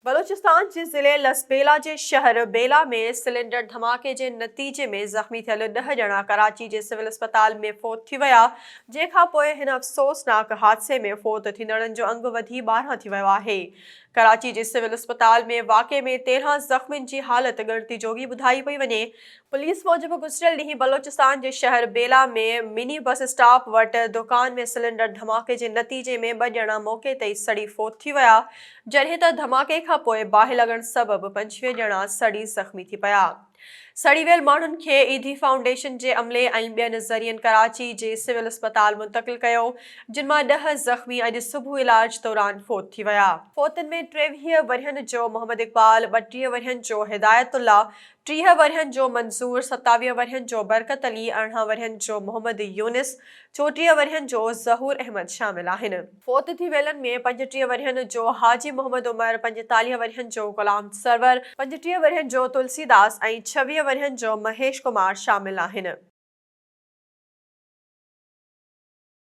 بلوچستان جي ضلعي لسبيلا جي شهر بيلا ۾ سلينڊر ڌماڪي جي نتيجي ۾ زخمي ٿيل ڏهه ڄڻا ڪراچي جي سول اسپتال ۾ فوت ٿي ويا، جنهن کانپوء هن افسوسناڪ حادثي ۾ فوت ٿيندڙن جو انگ وڌي 12 ٿي ويو آهي. ڪراچي جي سول اسپتال ۾ واقعي ۾ 13 زخمين جي حالت ڳڻتي جوڳي ٻڌائي پئي وڃي. پوليس موجب گذريل ڏينهن بلوچستان جي شهر بيلا ۾ مني بس اسٽاپ وٽ دڪان ۾ سلينڊر ڌماڪي جي نتيجي ۾ ٻه ڄڻا موقعي تي ئي سڙي فوت ٿي ويا، جڏهن ته ڌماڪي کانپوء باهه لڳڻ سبب 25 ڄڻا سڙي زخمي ٿي پيا. سڙي ويل ماڻهن کي ايڌي فائونڊيشن جي عملي ۽ ٻين ذريعن ڪراچي جي سول اسپتال منتقل ڪيو، جن مان ڏهه زخمي اڄ صبح علاج دوران فوت ٿي ويا. فوتن ۾ 23 ورهين جو محمد اقبال، 32 ورهين جو هدايت الله، 30 ورهين جو منظور، 27 ورهين جو برڪت علي، 18 ورهين جو محمد يونس، 34 ورهين جو ظهور احمد شامل آهن. فوت ٿي ويلن ۾ 35 ورهين جو حاجي محمد عمر، 45 ورهين جو غلام سرور، 35 ورهين جو تلسي داس ۽ 26 ورهين جو مهيش ڪمار شامل آهن.